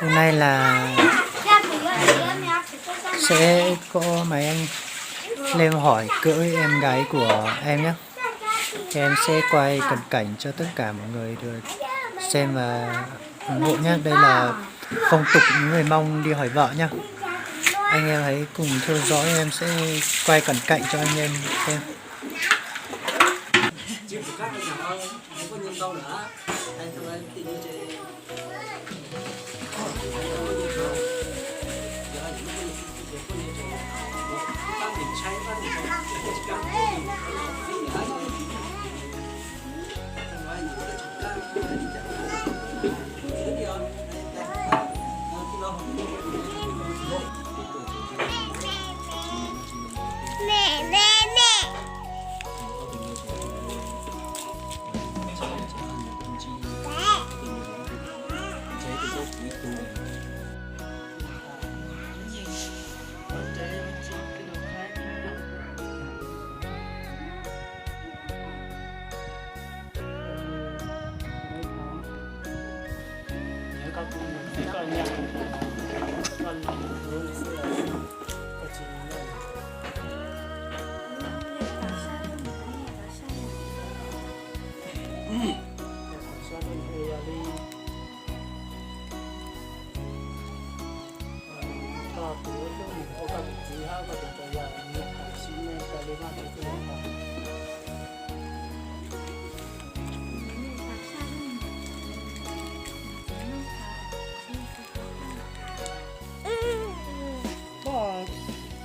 Hôm nay là sẽ có mà em lên hỏi cưới em gái của em nhé. Thì em sẽ quay cận cảnh cho tất cả mọi người được xem và ủng hộ nhé. Đây là phong tục những người Mông đi hỏi vợ nhé. Anh em hãy cùng theo dõi, em sẽ quay cận cảnh cho anh em xem.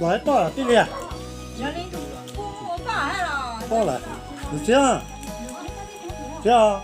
Los toj tij li. Toj lawm. Tus txiab, txiab.